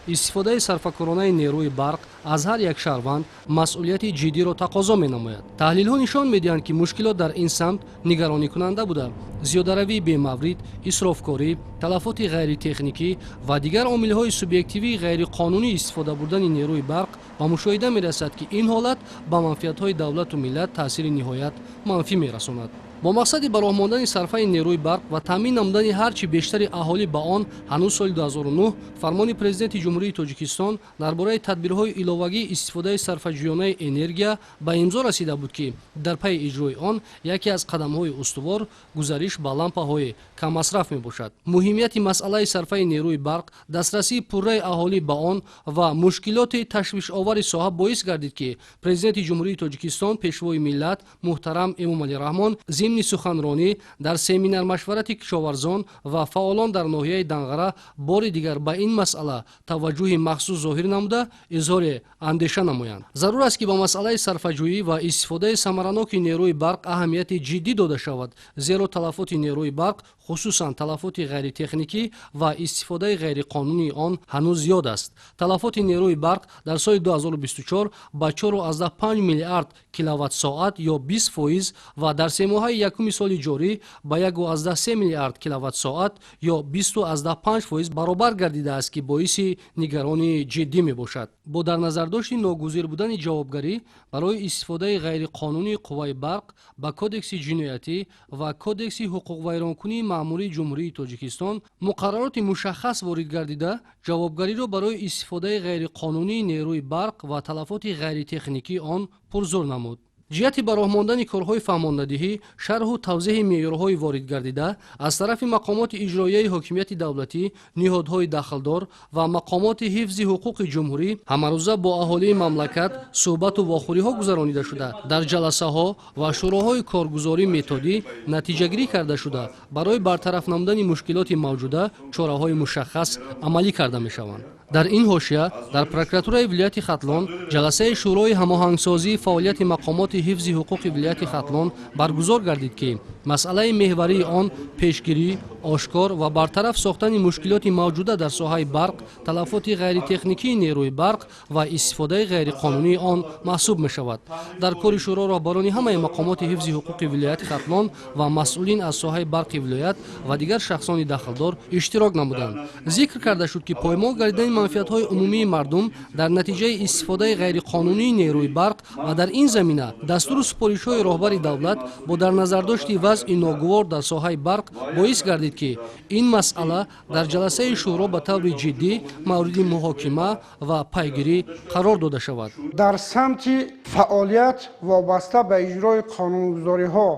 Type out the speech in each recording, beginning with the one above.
Истифодаи сарфакоронаи нерӯи барқ аз ҳар як шаҳрванд масъулияти ҷиддиро тақозо менамояд. Таҳлилҳо нишон медиҳанд, ки мушкилот дар ин самт нигаронӣкунанда буда, зиёдаравии бемаврид, исрофкорӣ, талафоти ғайритехникӣ ва дигар омилҳои субъективии ғайриқонунӣ истифода бурдани нерӯи барқ ба мушоҳида мерасад, ки ин ҳолат ба манфиатҳои давлату миллат таъсири ниҳоят манфӣ мерасонад. Бо мақсади ба роҳ мондани сарфаи нерӯи барқ ва таъмин намудани ҳар чӣ бештари аҳолӣ ба он, ҳанӯз соли 2009 фармони Президенти Ҷумҳурии Тоҷикистон дар бораи тадбирҳои иловагии истифодаи сарфаҷӯёнаи энергия ба имзо расида буд, ки дар пайи иҷрои он яке аз қадамҳои устувор гузариш ба лампаҳои каммасраф мебошад. Муҳимияти масъалаи сарфаи нерӯи барқ, дастрасии пурраи аҳолӣ ба он ва мушкилоти ташвишовари соҳа боис гардид, ки Президенти Ҷумҳурии Тоҷикистон, Пешвои миллат муҳтарам Эмомалӣ Раҳмон зимни суханронӣ дар семинар-машварати кишоварзон ва фаъолон дар ноҳияи Данғара бори дигар ба ин масъала таваҷҷӯҳи махсус зоҳир намуда, изҳори андеша намоянд. Зарур аст, ки ба масъалаи сарфаҷӯӣ ва истифодаи самараноки нерӯи барқ аҳамияти ҷиддӣ дода шавад, зеро талафоти нерӯи барқ, хусусан талафоти ғайритехникӣ ва истифодаи ғайриқонунии он, ҳанӯз зиёд аст. Талафоти нерӯи барқ дар соли 2024 ба 4,5 миллиард киловатт-соат ё 20% ва дар семоҳаи якуми соли ҷорӣ ба 1,3 миллиард киловатт-соат ё 20,5% баробар гардидааст, ки боиси нигаронии ҷиддӣ мебошад. Бо дар назардошти ногузир будани ҷавобгарӣ барои истифодаи ғайриқонунии қувваи барқ ба Кодекси ҷиноятӣ ва Кодекси ҳуқуқвайронкунии маъмурии Ҷумҳурии Тоҷикистон муқаррароти мушаххас ворид гардида, ҷавобгариро барои истифодаи ғайриқонунии нерӯи барқ ва талафоти ғайритехникии он пурзур намуд. Ҷиҳати ба роҳ мондани корҳои фаҳмондадиҳӣ, шарҳу тавзеҳи меъёрҳои воридгардида аз тарафи мақомоти иҷроияи ҳокимияти давлатӣ, ниҳодҳои дахлдор ва мақомоти ҳифзи ҳуқуқи ҷумҳурӣ ҳамарӯза бо аҳолии мамлакат суҳбату вохӯриҳо гузаронида шуда, дар ҷаласаҳо ва шӯроҳои коргузорӣ методӣ натиҷагирӣ карда шуда, барои бартараф намудани мушкилоти мавҷуда чораҳои мушаххас амалӣ карда мешаванд. Дар ин ҳошия дар прокуратураи вилояти Хатлон ҷаласаи Шӯрои ҳамоҳангсозии фаъолияти мақомоти ҳифзи ҳуқуқи вилояти Хатлон баргузор гардид, ки масъалаи меҳварии он пешгирӣ, ошкор ва бартараф сохтани мушкилоти мавҷуда дар соҳаи барқ, талафоти ғайритехникии нерӯи барқ ва истифодаи ғайриқонунии он маҳсуб мешавад. Дар кори шӯро роҳбарони ҳамаи мақомоти ҳифзи ҳуқуқи вилояти Хатлон ва масъулин аз соҳаи барқи вилоят ва дигар шахсони дахлдор иштирок намуданд. Зикр карда шуд, ки поймол гардидани манфиатҳои умумии мардум дар натиҷаи истифодаи ғайриқонунии нерӯи барқ ва дар ин замина дастуру супоришҳои роҳбари давлат бо дар назардошти вазъи ногувор дар соҳаи барқ боис гардид, ки ин масъала дар ҷаласаи шӯро ба таври ҷиддӣ мавриди муҳокима ва пайгирӣ қарор дода шавад. Дар самти фаъолият вобаста ба иҷрои қонунгузориҳо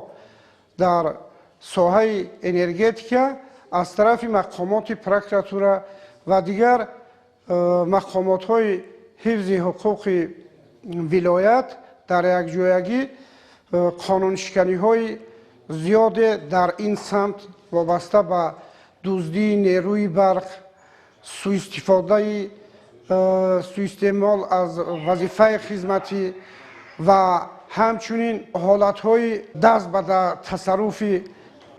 дар соҳаи энергетика аз тарафи мақомоти прокуратура ва дигар мақомотҳои ҳифзи ҳуқуқи вилоят дар якҷоягӣ қонуншиканиҳои зиёде дар ин самт вобаста ба дуздии нерӯи барқ, суистифодаи суистеъмол аз вазифаи хизматӣ ва ҳамчунин ҳолатҳои даст ба тасарруфи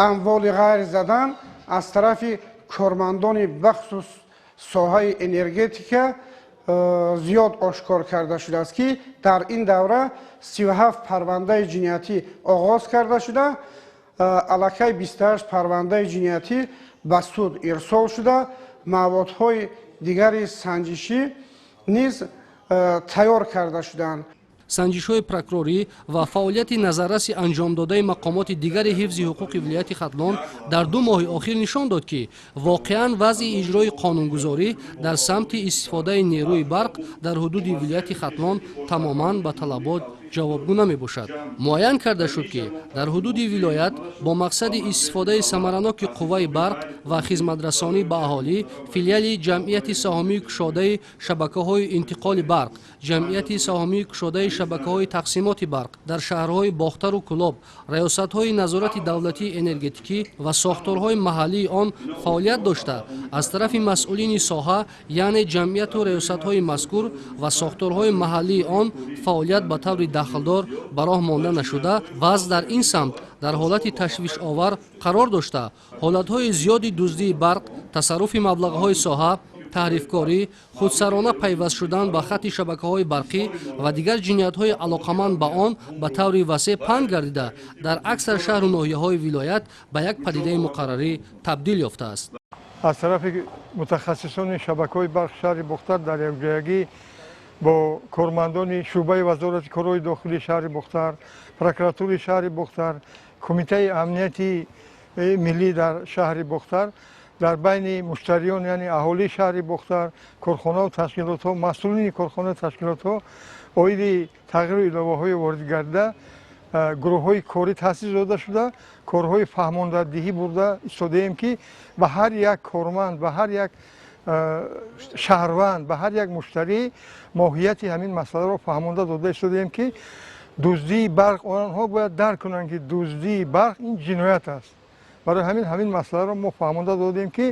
амволи ғайр задан аз тарафи кормандони бахусус соҳаи энергетика зиёд ошкор карда шудааст, ки дар ин давра 37 парвандаи ҷиноятӣ оғоз карда шуда, аллакай 28 парвандаи ҷиноятӣ ба суд ирсол шуда, маводҳои дигари санҷишӣ низ тайёр карда шуданд. Санҷишҳои прокурорӣ ва фаъолияти назарраси анҷомдодаи мақомоти дигари ҳифзи ҳуқуқи вилояти Хатлон дар 2 моҳи охир нишон дод, ки воқеан вазъи иҷрои қонунгузорӣ дар самти истифодаи нерӯи барқ дар ҳудуди вилояти Хатлон тамоман ба талабот ҷавобгӯ намебошад. Муайян карда шуд, ки дар ҳудуди вилоят бо мақсади истифодаи самараноки қувваи барқ ва хизматрасонӣ ба аҳолӣ филиали Ҷамъияти саҳомии кушодаи шабакаҳои интиқоли барқ, Ҷамъияти саҳомии кушодаи шабакаҳои тақсимоти барқ дар шаҳрҳои Бохтару Кӯлоб, раёсатҳои назорати давлатии энергетикӣ ва сохторҳои маҳаллии он фаъолият дошта, аз тарафи масъулини соҳа, яъне ҷамъияту раёсатҳои мазкур ва сохторҳои маҳаллии он, фаъолият ба таври дахлдор ба роҳ монда нашуда, вазъ дар ин самт дар ҳолати ташвишовар қарор дошта, ҳолатҳои зиёди дуздии барқ, тасарруфи маблағҳои соҳа, Таҳрифкорӣ, худсарона пайваст шудан ба хати шабакаҳои барқӣ ва дигар ҷиноятҳои алоқаманд ба он ба таври васеъ паҳн гардида, дар аксар шаҳру ноҳияҳои вилоят ба як падидаи муқаррарӣ табдил ёфтааст. Аз тарафи мутахассисони шабакаҳои барқ шаҳри Бохтар дар якҷоягӣ бо кормандони шӯъбаи Вазорати корҳои дохилии шаҳри Бохтар, прокуратураи шаҳри Бохтар, Кумитаи амнияти миллӣ дар шаҳри Бохтар дар байни муштариён, яъне аҳолии шаҳри Бохтар, корхонаву ташкилотҳо, масъулини корхонаву ташкилотҳо оиди тағйиру иловаҳои ворид гардида гурӯҳҳои корӣ таъсис дода шуда, корҳои фаҳмондадиҳӣ бурда истодаем, ки ба ҳар як корманд, ба ҳар як шаҳрванд, ба ҳар як муштарӣ моҳияти ҳамин масъаларо фаҳмонда дода истодаем, ки дуздии барқ, онҳо бояд дарк кунанд, ки дуздии барқ ин ҷиноят аст. Барои ҳамин масъаларо мо фаҳмонда додем, ки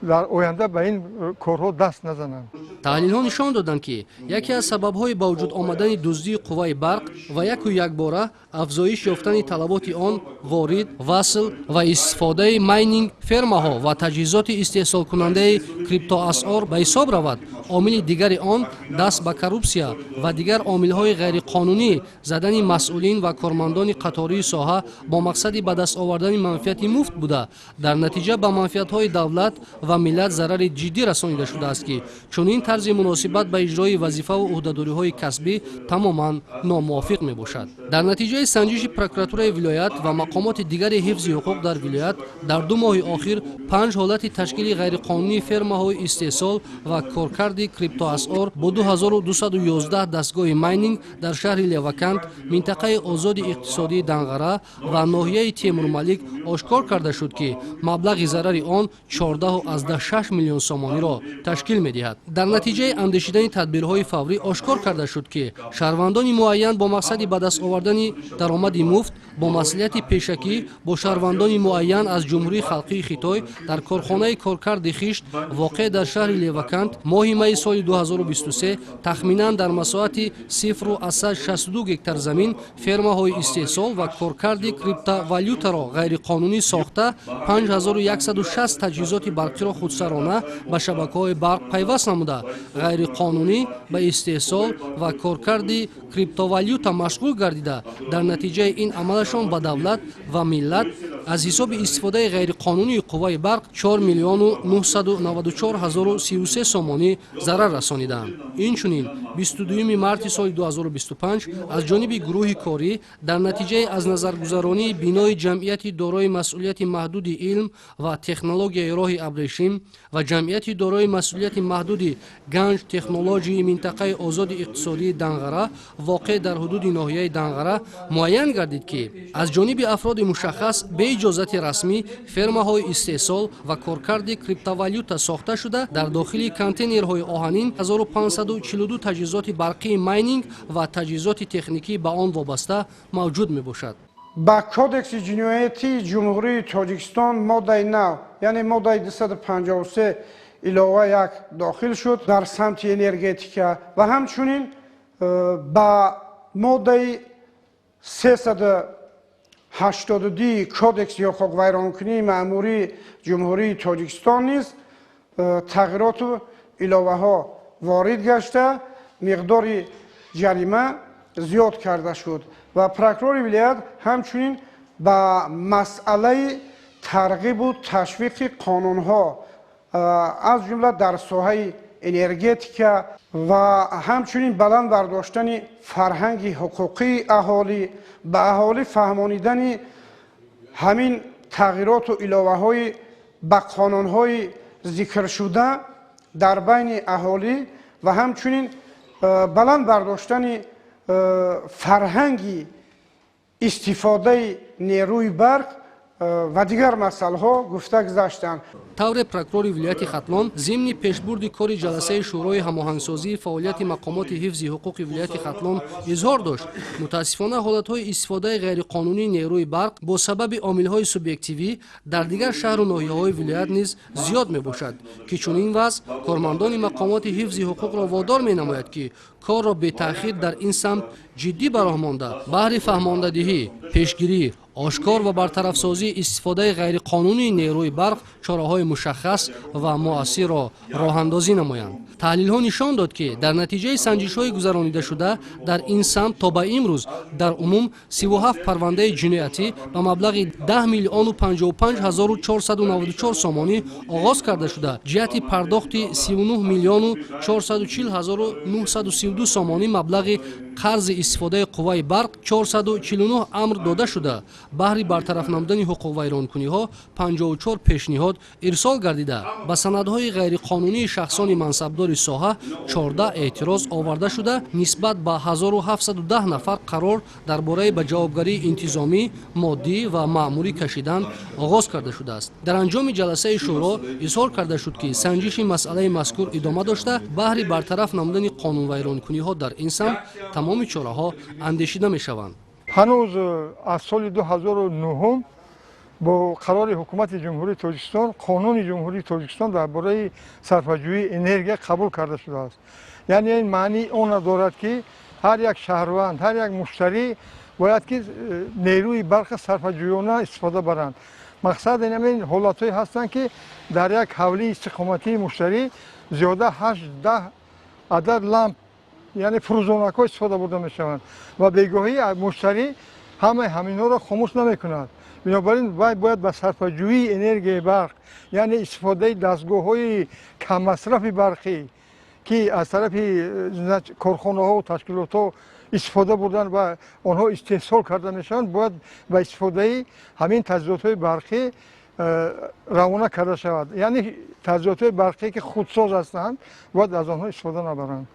дар оянда ба ин корҳо даст назананд. Таҳлилҳо нишон доданд, ки яке аз сабабҳои ба вуҷуд омадани дуздии қувваи барқ ва яку якбора афзоиш ёфтани талаботи он ворид, васл ва истифодаи майнинг фермаҳо ва таҷҳизоти истеҳсолкунандаи криптоасъор ба ҳисоб равад. Омили дигари он даст ба коррупсия ва дигар омилҳои ғайриқонунӣ задани масъулин ва кормандони қатории соҳа бо мақсади ба даст овардани манфиати муфт буда, дар натиҷа ба манфиатҳои давлат ва миллат зарари ҷиддӣ расонида шудааст, ки чунин тарзи муносибат ба иҷрои вазифаву ӯҳдадориҳои касбӣ тамоман номувофиқ мебошад. Дар натиҷаи санҷиши прокуратураи вилоят ва мақомоти дигари ҳифзи ҳуқуқ дар вилоят дар 2 моҳи охир 5 ҳолати ташкили ғайриқонунии фермаҳои истеҳсол ва коркарди криптоасъор бо 2211 дастгоҳи майнинг дар шаҳри Левакант, минтақаи озоди иқтисодии Данғара ва ноҳияи Темурмалик ошкор карда шуд, ки маблағи зарари он 14,6 миллион сомониро ташкил медиҳад. Дар натиҷаи андешидани тадбирҳои фаврӣ ошкор карда шуд, ки шаҳрвандони муайян бо мақсади ба даст овардани даромади муфт бо маслиҳати пешакӣ бо шаҳрвандони муайян аз Ҷумҳурии Халқии Хитой дар корхонаи коркарди хишт воқеъ дар шаҳри Левакант моҳи майи соли 2023 тахминан дар масоҳати 0,62 гектар замин фермаҳои истеҳсол ва коркарди криптовалютаро ғайриқонунӣ сохта, 5160 таҷҳизоти барқиро худсарона ба шабакаҳои барқ пайваст намуда, ғайриқонунӣ ба истеҳсол ва коркарди криптовалюта машғул гардида, дар натиҷаи ин амалашон ба давлат ва миллат аз ҳисоби истифодаи ғайриқонунии қувваи барқ 4 миллиону 994 ҳазору 33 сомонӣ зарар расонидаанд. Инчунин 22 марти соли 2025 аз ҷониби гурӯҳи корӣ дар натиҷаи аз назаргузаронии бинои ҷамъияти дорои масъулияти маҳдуди «Илм ва технологияи роҳи абрешим» ва ҷамъияти дорои масъулияти маҳдуди «Ганҷ технологии» минтақаи озоди иқтисодии Данғара воқеъ дар ҳудуди ноҳияи Данғара муайян гардид, ки аз ҷониби афроди мушаххас бе иҷозати расмӣ фермаҳои истеҳсол ва коркарди криптовалюта сохта шуда, дар дохили контейнерҳои оҳанин 1542 таҷҳизоти барқии майнинг ва таҷҳизоти техникӣ ба он вобаста мавҷуд мебошад. Ба Кодекси ҷиноятии Ҷумҳурии Тоҷикистон моддаи нав, яъне моддаи 253 илова 1 дохил шуд дар самти энергетика ва ҳамчунин ба моддаи 382 Кодекси ҳуқуқвайронкунии маъмурии Ҷумҳурии Тоҷикистон низ тағйироту иловаҳо ворид гашта, миқдори ҷарима зиёд карда шуд ва прокурори вилоят ҳамчунин ба масъалаи тарғибу ташвиқи қонунҳо, аз ҷумла дар соҳаи энергетика ва ҳамчунин баланд бардоштани фарҳанги ҳуқуқии аҳолӣ, ба аҳолӣ фаҳмонидани ҳамин тағйироту иловаҳои ба қонунҳои зикршуда дар байни аҳолӣ ва ҳамчунин баланд бардоштани фарҳанги истифодаи нерӯи барқ ва дигар масъалаҳо гуфта гузаштанд. Тавре прокурори вилояти Хатлон зимни пешбурди кори ҷаласаи Шӯрои ҳамоҳангсозии фаъолияти мақомоти ҳифзи ҳуқуқи вилояти Хатлон изҳор дошт, мутаассифона, ҳолатҳои истифодаи ғайриқонунии нерӯи барқ бо сабаби омилҳои субъективӣ дар дигар шаҳру ноҳияҳои вилоят низ зиёд мебошад, ки чунин вазъ кормандони мақомоти ҳифзи ҳуқуқро водор менамояд, ки корро бетаъхир дар ин самт ҷиддӣ ба роҳ монда, баҳри фаҳмондадиҳӣ, пешгирӣ, Ошкор ва бартарафсозии истифодаи ғайриқонунии нерӯи барқ чораҳои мушаххас ва муассирро роҳандозӣ намоянд. Таҳлилҳо нишон дод, ки дар натиҷаи санҷишҳои гузаронидашуда дар ин самт то ба имрӯз дар умум 37 парвандаи ҷиноятӣ ба маблағи 10 миллиону 55 ҳазору 494 сомонӣ оғоз карда шуда, ҷиҳати пардохти 39 миллиону 440 ҳазору 932 сомонӣ маблағи қарзи истифодаи қувваи барқ 449 амр дода шуда, баҳри бартараф намудани ҳуқуқвайронкуниҳо 54 пешниҳод ирсол гардида, ба санадҳои ғайриқонунии шахсони мансабдори соҳа 14 эътироз оварда шуда, нисбат ба 1710 нафар қарор дар бораи ба ҷавобгарии интизомӣ, моддӣ ва маъмурӣ кашидан оғоз карда шудааст. Дар анҷоми ҷаласаи шӯро изҳор карда шуд, ки санҷиши масъалаи мазкур идома дошта, баҳри бартараф намудани қонунвайронкуниҳо дар ин самт тамоми чораҳо андешида мешаванд. Ҳанӯз аз соли 2009 бо қарори Ҳукумати Ҷумҳурии Тоҷикистон Қонуни Ҷумҳурии Тоҷикистон дар бораи сарфаҷӯии энергия қабул карда шудааст. Яъне ин маънии онро дорад, ки ҳар як шаҳрванд, ҳар як муштарӣ бояд ки нерӯи барқа сарфаҷӯёна истифода баранд. Мақсад ин ҳамин ҳолатҳое ҳастанд, ки дар як ҳавлии истиқоматии муштарӣ зиёда 8-10 адад ламп, яъне фурӯзонакҳо истифода бурда мешаванд ва бегоҳӣ муштарӣ ҳамаи ҳаминҳоро хомӯш намекунад. Бинобар ин вай бояд ба сарфаҷӯии энергияи барқ, яъне истифодаи дастгоҳҳои каммасрафи барқӣ, ки аз тарафи корхонаҳо, ташкилотҳо истифода бурдан ва онҳо истеҳсол карда мешаванд, бояд ба истифодаи ҳамин таҷҳизотҳои барқӣ равона карда шавад. Яъне таҷҳизотҳои барқие, ки худсоз ҳастанд, бояд аз онҳо истифода набаранд.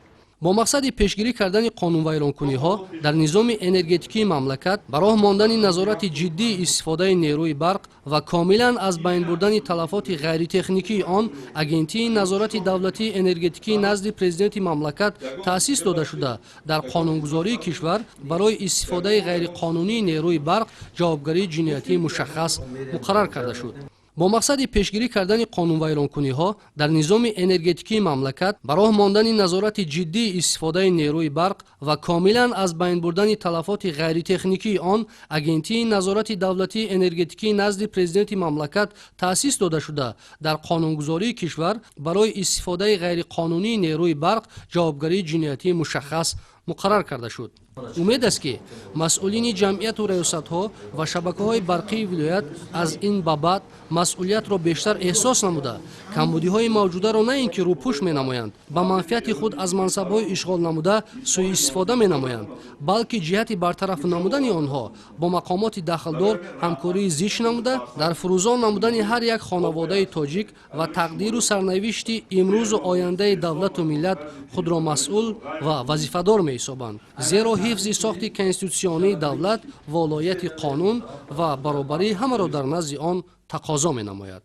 Бо мақсади пешгирӣ кардани қонунвайронкуниҳо дар низоми энергетикии мамлакат, ба роҳ мондани назорати ҷиддии истифодаи нерӯи барқ ва комилан аз байн бурдани талафоти ғайритехникии он, Агентии назорати давлатии энергетикии назди Президенти мамлакат таъсис дода шуда, дар қонунгузории кишвар барои истифодаи ғайриқонунии нерӯи барқ ҷавобгарии ҷиноятии мушаххас муқаррар карда шуд. Бо мақсади пешгирӣ кардани қонунвайронкуниҳо дар низоми энергетикии мамлакат, ба роҳ мондани назорати ҷиддии истифодаи нерӯи барқ ва комилан аз байн бурдани талафоти ғайритехникии он, Агентии назорати давлатии энергетикии назди Президенти мамлакат таъсис дода шуда, дар қонунгузории кишвар барои истифодаи ғайриқонунии нерӯи барқ ҷавобгарии ҷиноятии мушаххас муқаррар карда шуд. Умед аст, ки масъулини ҷамъияту раёсатҳо ва шабакаҳои барқии вилоят аз ин ба баъд масъулиятро бештар эҳсос намуда, камбудиҳои мавҷударо на ин ки рӯпӯш менамоянд, ба манфиати худ аз мансабҳои ишғол намуда сӯистифода менамоянд, балки ҷиҳати бартараф намудани онҳо бо мақомоти дахлдор ҳамкории зич намуда, дар фурӯзон намудани ҳар як хонаводаи тоҷик ва тақдиру сарнавишти имрӯзу ояндаи давлату миллат худро масъул ва вазифадор меҳисобанд. Зеро ҳифзи сохти конститутсионии давлат, волояти қонун ва баробарии ҳамаро дар назди он тақозо менамояд.